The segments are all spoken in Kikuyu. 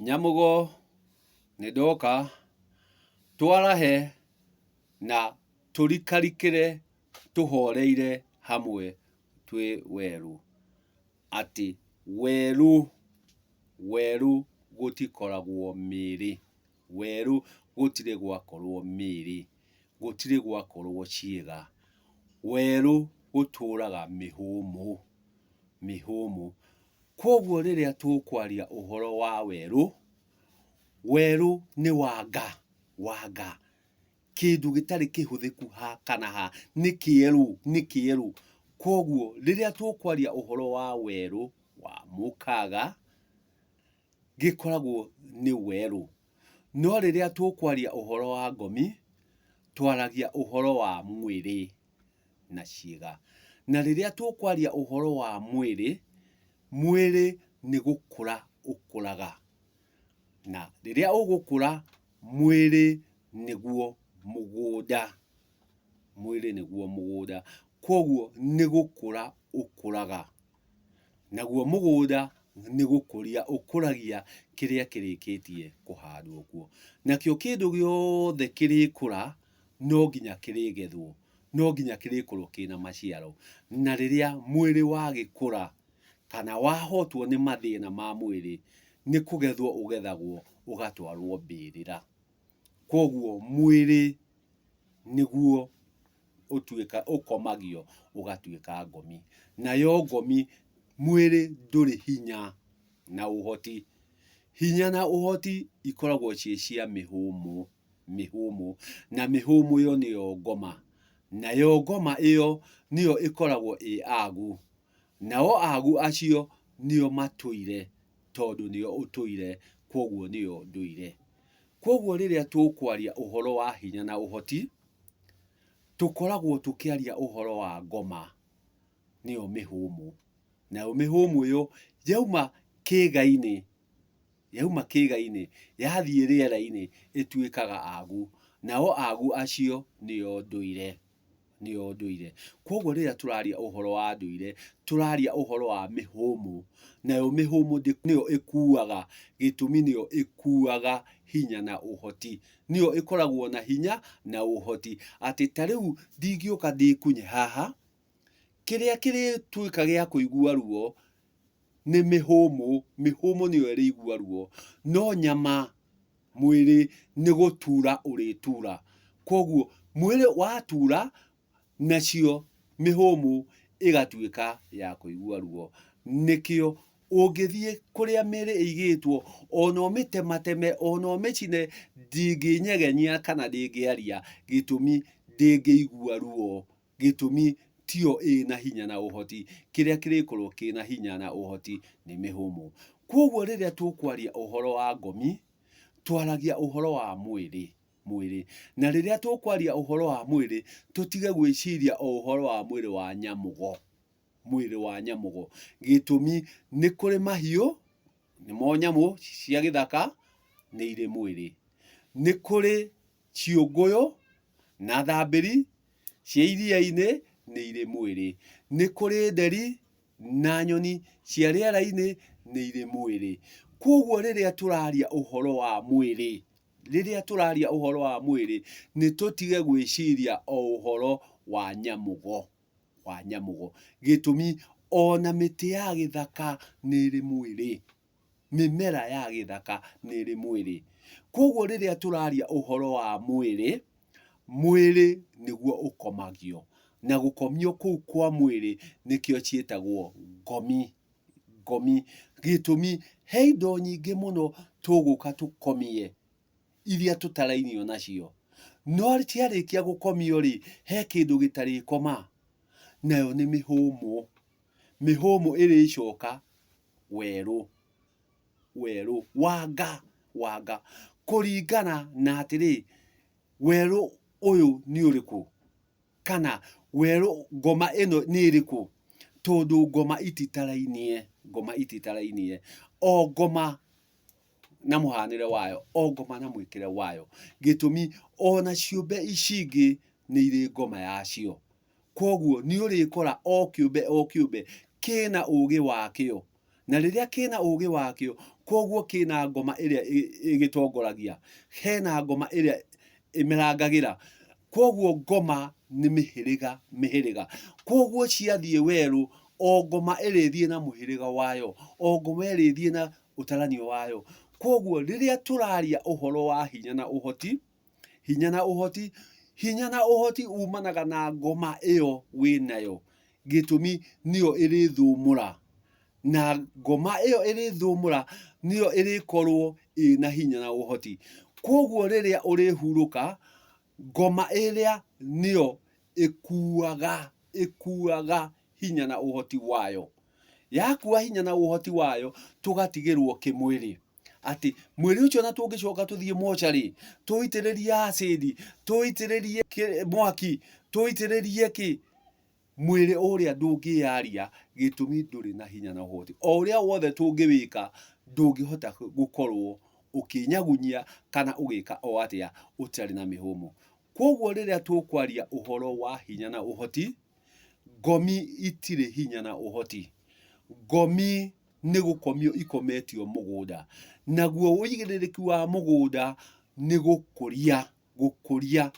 Nyamũgo nĩ ndoka twarahe na tũrikarikĩre tũhoreire hamwe twĩ werũ. Atĩ werũ, werũ gũtikoragwo mĩĩrĩ, werũ gũtirĩ gwakorwo mĩĩrĩ, gũtirĩ gwakorwo ciĩga, werũ gũtũraga mĩhũmũ, mĩhũmũ. Kwoguo rĩrĩa tũkwaria ũhoro wa werũ, werũ nĩ wanga, wanga, kĩndũ gĩtarĩ kĩhũthĩku ha kana ha, nĩ kĩerũ, nĩ kĩerũ. Kwoguo rĩrĩa tũkwaria ũhoro wa werũ wa mũkaga, gĩkoragwo nĩ werũ. No rĩrĩa tũkwaria ũhoro wa ngomi, twaragia ũhoro wa mwĩrĩ na ciĩga. Na rĩrĩa tũkwaria ũhoro wa mwĩrĩ, mwĩrĩ nĩ gũkũra ũkũraga. Na rĩrĩa ũgũkũra, mwĩrĩ nĩguo mũgũnda, mwĩrĩ nĩguo mũgũnda. Kwoguo nĩ gũkũra ũkũraga. Naguo mũgũnda nĩ gũkũria ũkũragia kĩrĩa kĩrĩkĩtie kũhandwo kuo. Nakĩo kĩndũ gĩothe kĩrĩkũra, no nginya kĩrĩgethwo, no nginya kĩrĩkorwo kĩna maciaro. Na rĩrĩa mwĩrĩ wagĩkũra, kana wahotwo nĩ mathĩna ma mwĩrĩ, nĩ kũgethwo ũgethagwo ũgatwarwo mbĩrĩra. Kwoguo mwĩrĩ nĩguo ũtuĩka ũkomagio ũgatuĩka ngomi. Nayo ngomi mwĩrĩ ndũrĩ hinya na ũhoti. Hinya na ũhoti ikoragwo ciĩ cia mĩhũmũ, mĩhũmũ, na mĩhũmũ ĩyo nĩyo ngoma. Nayo ngoma ĩyo nĩyo ĩkoragwo ĩ agu. Nao agu acio nĩo matũire tondũ nĩo ũtũire kwoguo nĩo ndũire. Kwoguo rĩrĩa tũkwaria ũhoro wa hinya na ũhoti, tũkoragwo tũkĩaria ũhoro wa ngoma, nĩyo mĩhũmũ. Nayo mĩhũmũ ĩyo yauma kĩĩga-inĩ, yauma kĩĩga-inĩ yathiĩ rĩera-inĩ ĩtuĩkaga agu. Nao agu acio nĩo ndũire. Nĩo ndũire. Kwoguo rĩrĩa tũraria ũhoro wa ndũire, tũraria ũhoro wa mĩhũmũ, nayo mĩhũmũ nĩyo ĩkuaga, gĩtũmi nĩyo ĩkuaga hinya na ũhoti. Nĩyo ĩkoragwo na hinya na ũhoti. Atĩ ta rĩu ndingĩũka ndĩkunye haha, kĩrĩa kĩrĩtuĩka gĩa kũigua ruo nĩ mĩhũmũ, mĩhũmũ nĩyo ĩrĩigua ruo, no nyama mwĩrĩ nĩ gũtura ũrĩtura. Kwoguo mwĩrĩ watura, nacio mĩhũmũ ĩgatuĩka ya kũigua ruo. Nĩkĩo ũngĩthiĩ kũrĩa mĩĩrĩ ĩigĩtwo, ona ũmĩtemateme, ona ũmĩcine, ndĩngĩnyegenyia kana ndĩngĩaria, gĩtũmi ndĩngĩigua ruo, gĩtũmi tiyo ĩna hinya na ũhoti, kĩrĩa kĩrĩkorwo kĩna hinya na ũhoti nĩ mĩhũmũ. Kwoguo rĩrĩa tũkwaria ũhoro wa ngomi, twaragia ũhoro wa mwĩrĩ. Mwĩrĩ. Na rĩrĩa tũkwaria ũhoro wa mwĩrĩ, tũtige gwĩciria o ũhoro wa mwĩrĩ wa nyamũgo. Mwĩrĩ wa nyamũgo. Gĩtũmi, nĩ kũrĩ mahiũ, nĩmo nyamũ cia gĩthaka, nĩ irĩ mwĩrĩ. Nĩ kũrĩ ciũngũyũ na thambĩri cia iria-inĩ, nĩ irĩ mwĩrĩ. Nĩ kũrĩ nderi na nyoni cia rĩera-inĩ, nĩ irĩ mwĩrĩ. Kwoguo rĩrĩa tũraria ũhoro wa mwĩrĩ, Rĩrĩa tũraria ũhoro wa mwĩrĩ, nĩ tũtige gwĩciria o ũhoro wa nyamũgo, wa nyamũgo. Gĩtũmi, ona mĩtĩ ya gĩthaka nĩ ĩrĩ mwĩrĩ. Mĩmera ya gĩthaka nĩ ĩrĩ mwĩrĩ. Kwoguo rĩrĩa tũraria ũhoro wa mwĩrĩ, mwĩrĩ nĩguo ũkomagio. Na gũkomio kũu kwa mwĩrĩ nĩkĩo ciĩtagwo ngomi. Ngomi. Gĩtũmi, he indo nyingĩ mũno tũgũka tũkomie iria tũtarainio nacio. No ciarĩkia gũkomio rĩ, he kĩndũ gĩtarĩkoma, nayo nĩ mĩhũmũ. Mĩhũmũ ĩrĩcoka werũ, werũ, wanga, wanga. Kũringana na atĩrĩ, werũ ũyũ nĩ ũrĩkũ? Kana werũ ngoma ĩno nĩ ĩrĩkũ? Tondũ ngoma ititarainie, ngoma ititarainie. O ngoma na mũhanĩre wayo, o ngoma na mwĩkĩre wayo. Gĩtũmi ona ciũmbe ici ingĩ nĩ irĩ ngoma yacio. Kwoguo nĩ ũrĩkora o kĩũmbe o kĩũmbe kĩna ũgĩ wakĩo. Na rĩrĩa kĩna ũgĩ wakĩo, koguo kĩna ngoma ĩrĩa ĩgĩtongoragia, hena ngoma ĩrĩa ĩmĩrangagĩra. Koguo ngoma nĩ mĩhĩrĩga mĩhĩrĩga. Koguo ciathiĩ werũ, o ngoma ĩrĩthiĩ na mũhĩrĩga wayo, o ngoma ĩrĩthiĩ na ũtaranio wayo. Koguo rĩrĩa tũraria ũhoro wa hinya na ũhoti, hinya na ũhoti, hinya na ũhoti umanaga na ngoma ĩyo wĩnayo. Gĩtũmi nĩyo ĩrĩthũmũra, na ngoma ĩyo ĩrĩthũmũra nĩyo ĩrĩkorwo ĩna hinya na ũhoti. Koguo rĩrĩa ũrĩhurũka, ngoma ĩrĩa nĩyo ĩkuaga, ĩkuaga hinya na ũhoti wayo. Yakua hinya na ũhoti wayo, tũgatigĩrwo kĩmwĩrĩ. Atĩ mwĩrĩ ũcio ona tũngĩcoka tũthiĩ mocarĩ, tũũitĩrĩrie acid, tũũitĩrĩrie mwaki, tũũitĩrĩrie kĩ, mwĩrĩ ũrĩa ndũngĩyaria gĩtũmi ndũrĩ na hinya na ũhoti. O ũrĩa wothe tũngĩwĩka, ndũngĩhota gũkorwo ũkĩnyagunyia kana ũgĩka o atĩa ũtarĩ na mĩhũmũ. Kwoguo rĩrĩa tũkwaria ũhoro wa hinya na ũhoti, ngomi itirĩ hinya na ũhoti. Ngomi nĩ gũkomio ikometio mũgũnda. Naguo ũigĩrĩrĩki wa mũgũnda nĩ gũkũria, gũkũria.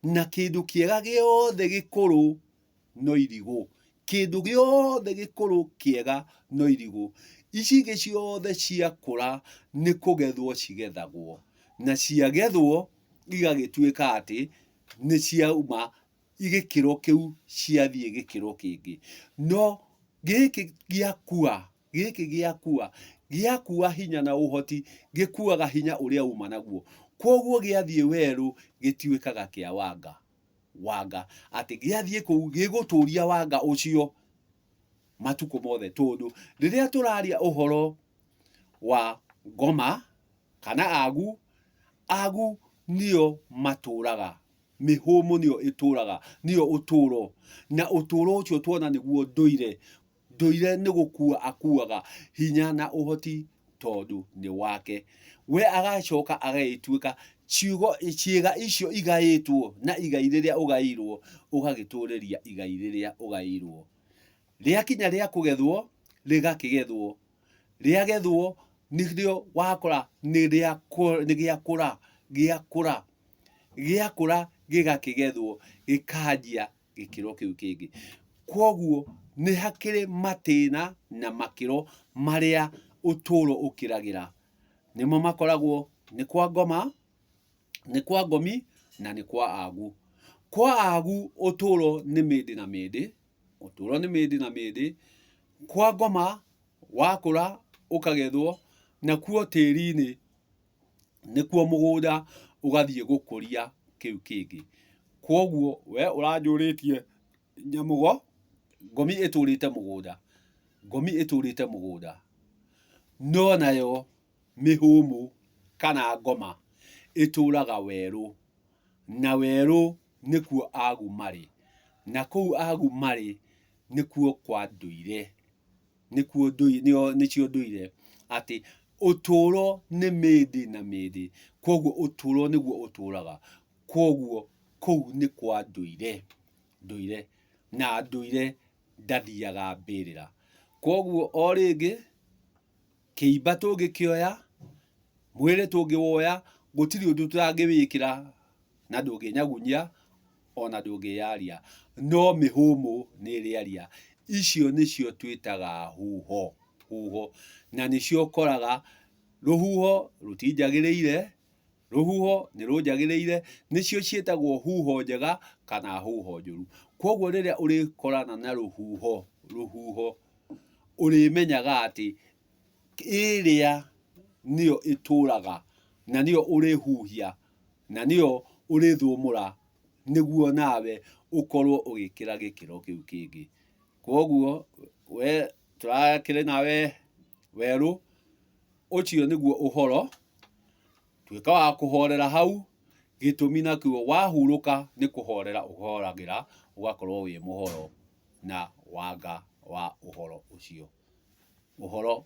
Na kĩndũ kĩega gĩothe gĩkũrũ no irigũ. Kĩndũ gĩothe gĩkũrũ kĩega no irigũ. Ici ingĩ ciothe ciakũra nĩ kũgethwo cigethagwo. Na ciagethwo igagĩtuĩka atĩ nĩ ciauma gĩkĩro kĩu ciathiĩ gĩkĩro kĩngĩ. No gĩkĩ gĩakua, gĩkĩ gĩakua, gĩakua hinya na ũhoti, gĩkuaga hinya ũrĩa uma naguo. Kwoguo gĩathiĩ werũ gĩtuĩkaga kĩa wanga, wanga. Atĩ gĩathiĩ kũu gĩgũtũria wanga ũcio matukũ mothe tondũ rĩrĩa tũraria ũhoro wa ngoma kana agu, agu nĩo matũraga Mĩhũmũ nĩyo ĩtũraga, nĩyo ũtũro. Na ũtũro ũcio tuona nĩguo ndũire. Ndũire nĩ gũkua akuaga hinya na ũhoti tondũ nĩ wake. We agacoka agagĩtuĩka ciugo, ciĩga icio igaĩtwo na igai rĩrĩa ũgaĩirwo, ũgagĩtũrĩria igai rĩrĩa ũgaĩirwo. Rĩakinya rĩa kũgethwo, rĩgakĩgethwo. Rĩagethwo, nĩrĩo wakora nĩ gĩakũra, gĩakũra, gĩakũra gĩgakĩgethwo gĩkanjia gĩkĩro kĩu kĩngĩ. Kwoguo nĩ hakĩrĩ matĩna na makĩro marĩa ũtũro ũkĩragĩra. Nĩmo makoragwo nĩ kwa ngoma, nĩ kwa ngomi na nĩ kwa agu. Kwa agu ũtũro nĩ mĩndĩ na mĩndĩ, ũtũro nĩ mĩndĩ na mĩndĩ. Kwa ngoma wakũra ũkagethwo, nakuo tĩri-inĩ nĩkuo mũgũnda ũgathiĩ gũkũria kĩu kĩngĩ. Kwoguo we ũranjũrĩtie nyamũgo, ngomi ĩtũrĩte mũgũnda, ngomi ĩtũrĩte mũgũnda, no nayo mĩhũmũ kana ngoma ĩtũraga werũ, na werũ nĩkuo agu marĩ, na kũu agu marĩ nĩkuo kwa ndũire, nĩkuo nĩcio ndũire, atĩ ũtũro nĩ mĩndĩ na mĩndĩ, kwoguo ũtũro nĩguo ũtũraga, kwoguo kũu nĩ kwa ndũire, ndũire, na ndũire ndathiaga mbĩrĩra. Kwoguo o rĩngĩ, kĩimba tũngĩkĩoya, mwĩrĩ tũngĩwoya, gũtirĩ ũndũ tũtangĩwĩkĩra na ndũngĩnyagunyia ona ndũngĩyaria, no mĩhũmũ nĩ ĩrĩaria. Icio nĩcio twĩtaga huho, huho, na nĩcio ũkoraga rũhuho rũtinjagĩrĩire, rũhuho nĩ rũnjagĩrĩire, nĩcio ciĩtagwo huho njega kana huho njũru. Kwoguo rĩrĩa ũrĩkorana na rũhuho, rũhuho, ũrĩmenyaga atĩ ĩrĩa nĩyo ĩtũraga na nĩyo ũrĩhuhia na nĩyo ũrĩthũmũra nĩguo nawe ũkorwo ũgĩkĩra gĩkĩro kĩu kĩngĩ. Kwoguo we tũrakĩrĩ nawe werũ, ũcio nĩguo ũhoro, tuĩka wa kũhorera hau, gĩtũmi nakĩo wahurũka nĩ kũhorera ũhoragĩra ũgakorwo wĩ mũhoro na wanga wa ũhoro ũcio. Ũhoro.